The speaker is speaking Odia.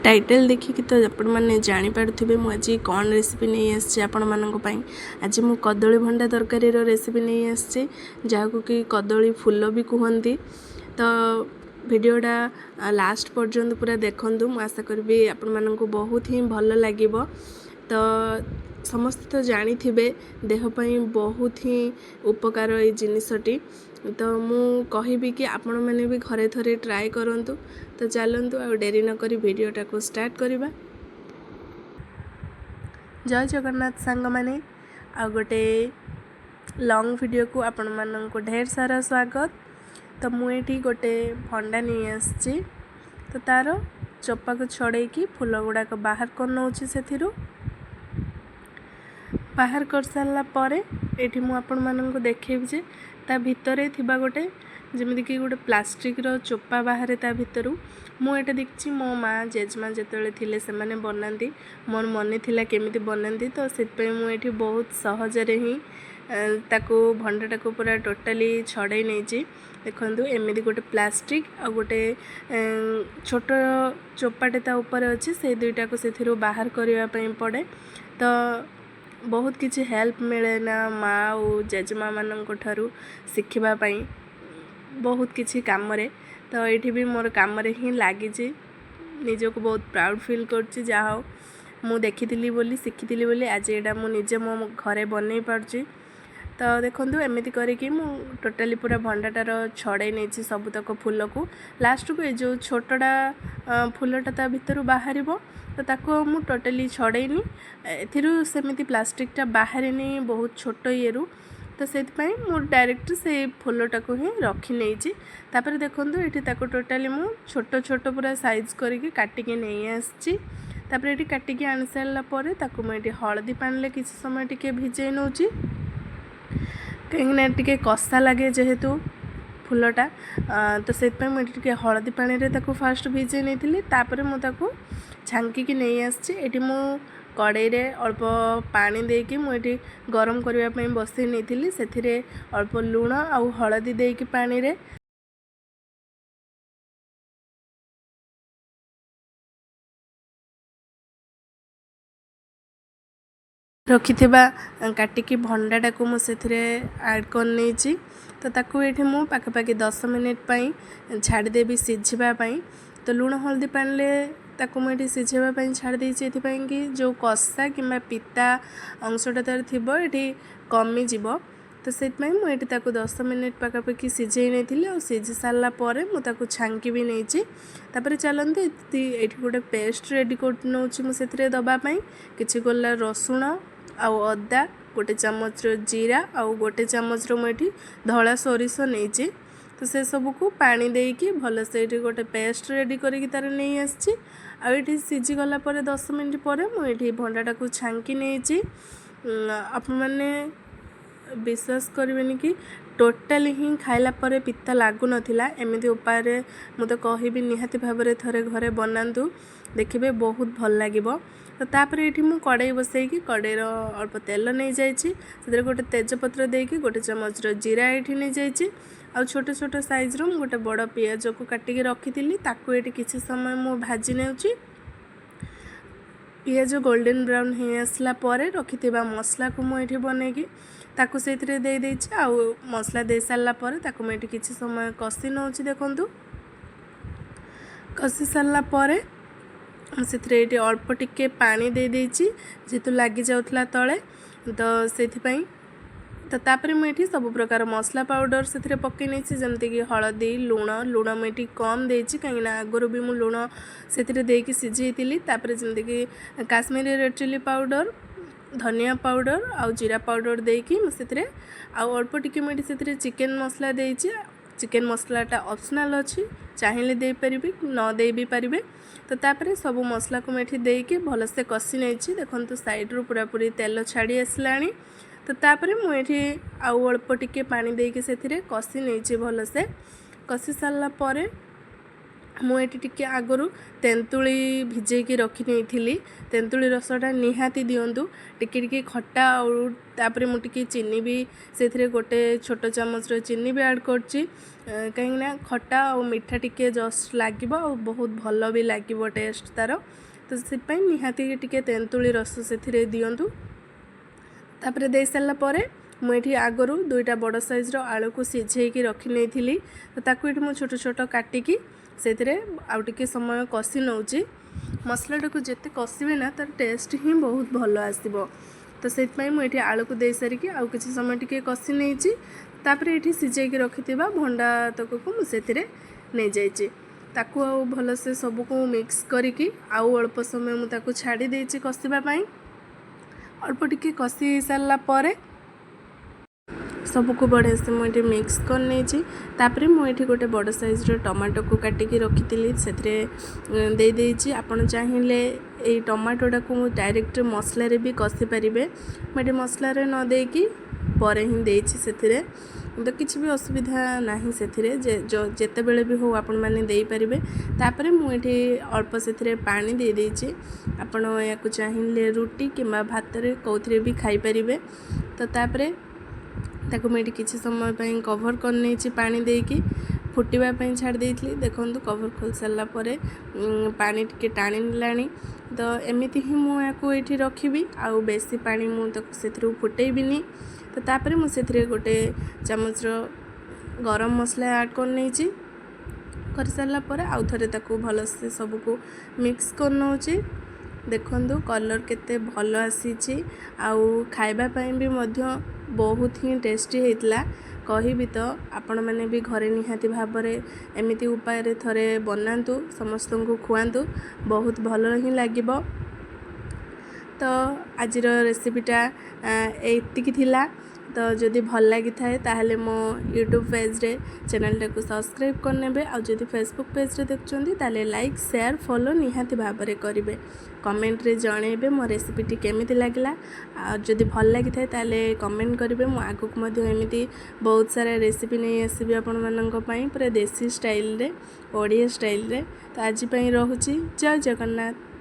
ଟାଇଟେଲ୍ ଦେଖିକି ତ ଆପଣମାନେ ଜାଣିପାରୁଥିବେ ମୁଁ ଆଜି କ'ଣ ରେସିପି ନେଇ ଆସିଛି ଆପଣମାନଙ୍କ ପାଇଁ। ଆଜି ମୁଁ କଦଳୀ ଭଣ୍ଡା ତରକାରୀର ରେସିପି ନେଇ ଆସିଛି, ଯାହାକୁ କି କଦଳୀ ଫୁଲ ବି କୁହନ୍ତି। ତ ଭିଡ଼ିଓଟା ଲାଷ୍ଟ ପର୍ଯ୍ୟନ୍ତ ପୁରା ଦେଖନ୍ତୁ, ମୁଁ ଆଶା କରିବି ଆପଣମାନଙ୍କୁ ବହୁତ ହିଁ ଭଲ ଲାଗିବ। ତ ସମସ୍ତେ ତ ଜାଣିଥିବେ ଦେହ ପାଇଁ ବହୁତ ହିଁ ଉପକାର ଏଇ ଜିନିଷଟି। ତ ମୁଁ କହିବି କି ଆପଣମାନେ ବି ଘରେ ଥରେ ଟ୍ରାଏ କରନ୍ତୁ। ତ ଚାଲନ୍ତୁ ଆଉ ଡେରି ନକରି ଭିଡ଼ିଓଟାକୁ ଷ୍ଟାର୍ଟ କରିବା। ଜୟ ଜଗନ୍ନାଥ ସାଙ୍ଗମାନେ, ଆଉ ଗୋଟେ ଲଙ୍ଗ୍ ଭିଡ଼ିଓକୁ ଆପଣମାନଙ୍କୁ ଢେର ସାରା ସ୍ୱାଗତ। ତ ମୁଁ ଏଇଠି ଗୋଟେ ଭଣ୍ଡା ନେଇ ଆସିଛି, ତ ତା'ର ଚୋପାକୁ ଛଡ଼େଇକି ଫୁଲ ଗୁଡ଼ାକ ବାହାର କରିନେଉଛି। ସେଥିରୁ ବାହାର କରିସାରିଲା ପରେ ଏଇଠି ମୁଁ ଆପଣମାନଙ୍କୁ ଦେଖେଇବି ଯେ ତା ଭିତରେ ଥିବା ଗୋଟେ ଯେମିତିକି ଗୋଟେ ପ୍ଲାଷ୍ଟିକ୍ର ଚୋପା ବାହାରେ ତା ଭିତରୁ। ମୁଁ ଏଇଟା ଦେଖିଛି, ମୋ ମା' ଜେଜେମା ଯେତେବେଳେ ଥିଲେ ସେମାନେ ବନାନ୍ତି, ମୋର ମନେ ଥିଲା କେମିତି ବନାନ୍ତି। ତ ସେଥିପାଇଁ ମୁଁ ଏଇଠି ବହୁତ ସହଜରେ ହିଁ ତାକୁ ଭଣ୍ଡାଟାକୁ ପୁରା ଟୋଟାଲି ଛଡ଼େଇ ନେଇଛି। ଦେଖନ୍ତୁ, ଏମିତି ଗୋଟେ ପ୍ଲାଷ୍ଟିକ୍ ଆଉ ଗୋଟେ ଛୋଟ ଚୋପାଟେ ତା ଉପରେ ଅଛି, ସେଇ ଦୁଇଟାକୁ ସେଥିରୁ ବାହାର କରିବା ପାଇଁ ପଡ଼େ। ତ ବହୁତ କିଛି ହେଲ୍ପ ମିଳେ ନା ମା' ଆଉ ଜେଜେମା ମାନଙ୍କ ଠାରୁ ଶିଖିବା ପାଇଁ ବହୁତ କିଛି କାମରେ। ତ ଏଇଠି ବି ମୋର କାମରେ ହିଁ ଲାଗିଛି। ନିଜକୁ ବହୁତ ପ୍ରାଉଡ଼୍ ଫିଲ୍ କରୁଛି, ଯାହା ହଉ ମୁଁ ଦେଖିଥିଲି ବୋଲି, ଶିଖିଥିଲି ବୋଲି ଆଜି ଏଇଟା ମୁଁ ନିଜେ ମୋ ଘରେ ବନେଇ ପାରୁଛି। ତ ଦେଖନ୍ତୁ, ଏମିତି କରିକି ମୁଁ ଟୋଟାଲି ପୁରା ଭଣ୍ଡାଟାର ଛଡ଼େଇ ନେଇଛି ସବୁତକ ଫୁଲକୁ। ଲାଷ୍ଟକୁ ଏ ଯେଉଁ ଛୋଟଟା ଫୁଲଟା ତା ଭିତରୁ ବାହାରିବ, ତ ତାକୁ ଆଉ ମୁଁ ଟୋଟାଲି ଛଡ଼େଇନି। ଏଥିରୁ ସେମିତି ପ୍ଲାଷ୍ଟିକଟା ବାହାରିନି ବହୁତ ଛୋଟ ଇଏରୁ, ତ ସେଥିପାଇଁ ମୁଁ ଡାଇରେକ୍ଟ ସେଇ ଫୁଲଟାକୁ ହିଁ ରଖିନେଇଛି। ତାପରେ ଦେଖନ୍ତୁ, ଏଠି ତାକୁ ଟୋଟାଲି ମୁଁ ଛୋଟ ଛୋଟ ପୁରା ସାଇଜ୍ କରିକି କାଟିକି ନେଇ ଆସିଛି। ତାପରେ ଏଠି କାଟିକି ଆଣି ସାରିଲା ପରେ ତାକୁ ମୁଁ ଏଠି ହଳଦୀ ପାଣିରେ କିଛି ସମୟ ଟିକେ ଭିଜେଇ ନେଉଛି, କାହିଁକିନା ଟିକେ କଷା ଲାଗେ ଯେହେତୁ ଫୁଲଟା। ତ ସେଥିପାଇଁ ମୁଁ ଏଠି ଟିକେ ହଳଦୀ ପାଣିରେ ତାକୁ ଫାଷ୍ଟ ଭିଜେଇ ନେଇଥିଲି। ତାପରେ ମୁଁ ତାକୁ ଛାଙ୍କିକି ନେଇ ଆସିଛି। ଏଠି ମୁଁ କଡ଼େଇରେ ଅଳ୍ପ ପାଣି ଦେଇକି ମୁଁ ଏଠି ଗରମ କରିବା ପାଇଁ ବସେଇ ନେଇଥିଲି। ସେଥିରେ ଅଳ୍ପ ଲୁଣ ଆଉ ହଳଦୀ ଦେଇକି ପାଣିରେ ରଖିଥିବା କାଟିକି ଭଣ୍ଡାଟାକୁ ମୁଁ ସେଥିରେ ଆଡ଼୍ କରିନେଇଛି। ତ ତାକୁ ଏଇଠି ମୁଁ ପାଖାପାଖି 10 ମିନିଟ୍ ପାଇଁ ଛାଡ଼ିଦେବି ସିଝିବା ପାଇଁ। ତ ଲୁଣ ହଳଦୀ ପାଣିରେ ତାକୁ ମୁଁ ଏଠି ସିଝେଇବା ପାଇଁ ଛାଡ଼ି ଦେଇଛି, ଏଥିପାଇଁ କି ଯେଉଁ କଷା କିମ୍ବା ପିତା ଅଂଶଟା ତା'ର ଥିବ ଏଠି କମିଯିବ। ତ ସେଥିପାଇଁ ମୁଁ ଏଠି ତାକୁ 10 ମିନିଟ୍ ପାଖାପାଖି ସିଝେଇ ନେଇଥିଲି, ଆଉ ସିଝି ସାରିଲା ପରେ ମୁଁ ତାକୁ ଛାଙ୍କି ବି ନେଇଛି। ତାପରେ ଚାଲନ୍ତୁ, ଏଇଠି ଗୋଟେ ପେଷ୍ଟ ରେଡ଼ି କରି ନେଉଛି ମୁଁ ସେଥିରେ ଦେବା ପାଇଁ। କିଛି ଗୋଲା ରସୁଣ ଆଉ ଅଦା, ଗୋଟେ ଚାମଚର ଜିରା ଆଉ ଗୋଟେ ଚାମଚର ମୁଁ ଏଠି ଧଳା ସୋରିଷ ନେଇଛି। ତ ସେସବୁକୁ ପାଣି ଦେଇକି ଭଲସେ ଏଇଠି ଗୋଟେ ପେଷ୍ଟ ରେଡ଼ି କରିକି ତା'ର ନେଇ ଆସିଛି। ଆଉ ଏଇଠି ସିଝିଗଲା ପରେ 10 ମିନିଟ୍ ପରେ ମୁଁ ଏଇଠି ଭଣ୍ଡାଟାକୁ ଛାଙ୍କି ନେଇଛି। ଆପଣମାନେ ବିଶ୍ୱାସ କରିବେନି କି ଟୋଟାଲି ହିଁ ଖାଇଲା ପରେ ପିତା ଲାଗୁନଥିଲା। ଏମିତି ଉପାୟରେ ମୁଁ ତ କହିବି ନିହାତି ଭାବରେ ଥରେ ଘରେ ବନାନ୍ତୁ, ଦେଖିବେ ବହୁତ ଭଲ ଲାଗିବ। ତ ତାପରେ ଏଇଠି ମୁଁ କଡ଼େଇ ବସେଇକି କଡ଼େଇର ଅଳ୍ପ ତେଲ ନେଇଯାଇଛି। ସେଥିରେ ଗୋଟେ ତେଜପତ୍ର ଦେଇକି ଗୋଟେ ଚାମଚର ଜିରା ଏଇଠି ନେଇଯାଇଛି। ଆଉ ଛୋଟ ଛୋଟ ସାଇଜ୍ର ମୁଁ ଗୋଟେ ବଡ଼ ପିଆଜକୁ କାଟିକି ରଖିଥିଲି, ତାକୁ ଏଇଠି କିଛି ସମୟ ମୁଁ ଭାଜି ନେଉଛି। ପିଆଜ ଗୋଲ୍ଡେନ୍ ବ୍ରାଉନ୍ ହେଇ ଆସିଲା ପରେ ରଖିଥିବା ମସଲାକୁ ମୁଁ ଏଇଠି ବନେଇକି ତାକୁ ସେଇଥିରେ ଦେଇଦେଇଛି। ଆଉ ମସଲା ଦେଇସାରିଲା ପରେ ତାକୁ ମୁଁ ଏଇଠି କିଛି ସମୟ କଷି ନେଉଛି। ଦେଖନ୍ତୁ, କଷି ସାରିଲା ପରେ ମୁଁ ସେଥିରେ ଏଇଠି ଅଳ୍ପ ଟିକେ ପାଣି ଦେଇଦେଇଛି, ଯେହେତୁ ଲାଗିଯାଉଥିଲା ତଳେ, ତ ସେଥିପାଇଁ। ତ ତାପରେ ମୁଁ ଏଠି ସବୁ ପ୍ରକାର ମସଲା ପାଉଡ଼ର ସେଥିରେ ପକାଇ ନେଇଛି, ଯେମିତିକି ହଳଦୀ, ଲୁଣ। ଲୁଣ ମୁଁ ଏଠି କମ୍ ଦେଇଛି, କାହିଁକିନା ଆଗରୁ ବି ମୁଁ ଲୁଣ ସେଥିରେ ଦେଇକି ସିଝେଇଥିଲି। ତାପରେ ଯେମିତିକି କାଶ୍ମୀରୀ ରେଡ଼୍ ଚିଲି ପାଉଡ଼ର, ଧନିଆ ପାଉଡ଼ର ଆଉ ଜିରା ପାଉଡ଼ର ଦେଇକି ମୁଁ ସେଥିରେ ଆଉ ଅଳ୍ପ ଟିକେ ମୁଁ ଏଠି ସେଥିରେ ଚିକେନ୍ ମସଲା ଦେଇଛି। ଚିକେନ୍ ମସଲାଟା ଅପସନାଲ୍ ଅଛି, ଚାହିଁଲେ ଦେଇପାରିବେ, ନ ଦେଇ ବି ପାରିବେ। ତ ତାପରେ ସବୁ ମସଲାକୁ ମୁଁ ଏଠି ଦେଇକି ଭଲସେ କଷି ନେଇଛି। ଦେଖନ୍ତୁ, ସାଇଡ଼ରୁ ପୁରାପୁରି ତେଲ ଛାଡ଼ି ଆସିଲାଣି। ତ ତାପରେ ମୁଁ ଏଠି ଆଉ ଅଳ୍ପ ଟିକେ ପାଣି ଦେଇକି ସେଥିରେ କଷି ନେଇଛି ଭଲସେ। କଷି ସାରିଲା ପରେ ମୁଁ ଏଠି ଟିକେ ଆଗରୁ ତେନ୍ତୁଳି ଭିଜେଇକି ରଖି ନେଇଥିଲି। ତେନ୍ତୁଳି ରସଟା ନିହାତି ଦିଅନ୍ତୁ, ଟିକେ ଟିକେ ଖଟା। ଆଉ ତାପରେ ମୁଁ ଟିକେ ଚିନି ବି ସେଥିରେ, ଗୋଟେ ଛୋଟ ଚାମଚର ଚିନି ବି ଆଡ଼୍ କରୁଛି, କାହିଁକିନା ଖଟା ଆଉ ମିଠା ଟିକେ ଜଷ୍ଟ ଲାଗିବ ଆଉ ବହୁତ ଭଲ ବି ଲାଗିବ ଟେଷ୍ଟ ତା'ର। ତ ସେଥିପାଇଁ ନିହାତି ଟିକେ ତେନ୍ତୁଳି ରସ ସେଥିରେ ଦିଅନ୍ତୁ। ତାପରେ ଦେଇସାରିଲା ପରେ ମୁଁ ଏଠି ଆଗରୁ 2ଟା ବଡ଼ ସାଇଜ୍ର ଆଳୁକୁ ସିଝେଇକି ରଖି ନେଇଥିଲି। ତ ତାକୁ ଏଠି ମୁଁ ଛୋଟ ଛୋଟ କାଟିକି ସେଥିରେ ଆଉ ଟିକେ ସମୟ କଷି ନେଉଛି। ମସଲାଟାକୁ ଯେତେ କଷିବେ ନା, ତାର ଟେଷ୍ଟ ହିଁ ବହୁତ ଭଲ ଆସିବ। ତ ସେଥିପାଇଁ ମୁଁ ଏଠି ଆଳୁକୁ ଦେଇସାରିକି ଆଉ କିଛି ସମୟ ଟିକେ କଷି ନେଇଛି। ତାପରେ ଏଠି ସିଝେଇକି ରଖିଥିବା ଭଣ୍ଡା ତକକୁ ମୁଁ ସେଥିରେ ନେଇଯାଇଛି। ତାକୁ ଆଉ ଭଲସେ ସବୁକୁ ମିକ୍ସ କରିକି ଆଉ ଅଳ୍ପ ସମୟ ମୁଁ ତାକୁ ଛାଡ଼ି ଦେଇଛି କଷିବା ପାଇଁ। ଅଳ୍ପ ଟିକେ କଷି ହେଇସାରିଲା ପରେ ସବୁକୁ ବଢ଼ିଆ ସେ ମୁଁ ଏଠି ମିକ୍ସ କରିନେଇଛି। ତାପରେ ମୁଁ ଏଠି ଗୋଟେ ବଡ଼ ସାଇଜ୍ର ଟମାଟୋକୁ କାଟିକି ରଖିଥିଲି, ସେଥିରେ ଦେଇଦେଇଛି। ଆପଣ ଚାହିଁଲେ ଏଇ ଟମାଟୋଟାକୁ ମୁଁ ଡାଇରେକ୍ଟ ମସଲାରେ ବି କଷି ପାରିବେ। ମୁଁ ଏଠି ମସଲାରେ ନ ଦେଇକି ପରେ ହିଁ ଦେଇଛି ସେଥିରେ। ତ କିଛି ବି ଅସୁବିଧା ନାହିଁ ସେଥିରେ, ଯେ ଯେତେବେଳେ ବି ହଉ ଆପଣମାନେ ଦେଇପାରିବେ। ତାପରେ ମୁଁ ଏଠି ଅଳ୍ପ ସେଥିରେ ପାଣି ଦେଇଦେଇଛି। ଆପଣ ୟାକୁ ଚାହିଁଲେ ରୁଟି କିମ୍ବା ଭାତରେ କେଉଁଥିରେ ବି ଖାଇପାରିବେ। ତ ତାପରେ ତାକୁ ମୁଁ ଏଠି କିଛି ସମୟ ପାଇଁ କଭର୍ କରିନେଇଛି, ପାଣି ଦେଇକି ଫୁଟିବା ପାଇଁ ଛାଡ଼ି ଦେଇଥିଲି। ଦେଖନ୍ତୁ, କଭର୍ ଖୋଲି ସାରିଲା ପରେ ପାଣି ଟିକେ ଟାଣି ନେଲାଣି। ତ ଏମିତି ହିଁ ମୁଁ ୟାକୁ ଏଇଠି ରଖିବି, ଆଉ ବେଶୀ ପାଣି ମୁଁ ତାକୁ ସେଥିରୁ ଫୁଟେଇବିନି। ତ ତାପରେ ମୁଁ ସେଥିରେ ଗୋଟେ ଚାମଚର ଗରମ ମସଲା ଆଡ଼୍ କରିନେଇଛି। କରିସାରିଲା ପରେ ଆଉ ଥରେ ତାକୁ ଭଲସେ ସବୁକୁ ମିକ୍ସ କରିନେଉଛି। ଦେଖନ୍ତୁ, କଲର୍ କେତେ ଭଲ ଆସିଛି ଆଉ ଖାଇବା ପାଇଁ ବି ମଧ୍ୟ ବହୁତ ହିଁ ଟେଷ୍ଟି ହେଇଥିଲା। କହିବି ତ, ଆପଣମାନେ ବି ଘରେ ନିହାତି ଭାବରେ ଏମିତି ଉପାୟରେ ଥରେ ବନାନ୍ତୁ, ସମସ୍ତଙ୍କୁ ଖୁଆନ୍ତୁ, ବହୁତ ଭଲ ହିଁ ଲାଗିବ। ତ ଆଜିର ରେସିପିଟା ଏତିକି ଥିଲା। ତ ଯଦି ଭଲ ଲାଗିଥାଏ, ତାହେଲେ ମୋ ୟୁଟ୍ୟୁବ୍ ପେଜ୍ରେ ଚ୍ୟାନେଲ୍ଟାକୁ ସବସ୍କ୍ରାଇବ୍ କରିନେବେ। ଆଉ ଯଦି ଫେସବୁକ୍ ପେଜ୍ରେ ଦେଖୁଛନ୍ତି, ତାହେଲେ ଲାଇକ୍, ସେୟାର, ଫଲୋ ନିହାତି ଭାବରେ କରିବେ। କମେଣ୍ଟରେ ଜଣେଇବେ ମୋ ରେସିପିଟି କେମିତି ଲାଗିଲା। ଆଉ ଯଦି ଭଲ ଲାଗିଥାଏ, ତାହେଲେ କମେଣ୍ଟ କରିବେ। ମୁଁ ଆଗକୁ ମଧ୍ୟ ଏମିତି ବହୁତ ସାରା ରେସିପି ନେଇ ଆସିବି ଆପଣମାନଙ୍କ ପାଇଁ, ପୁରା ଦେଶୀ ଷ୍ଟାଇଲରେ, ଓଡ଼ିଆ ଷ୍ଟାଇଲରେ। ତ ଆଜି ପାଇଁ ରହୁଛି। ଜୟ ଜଗନ୍ନାଥ।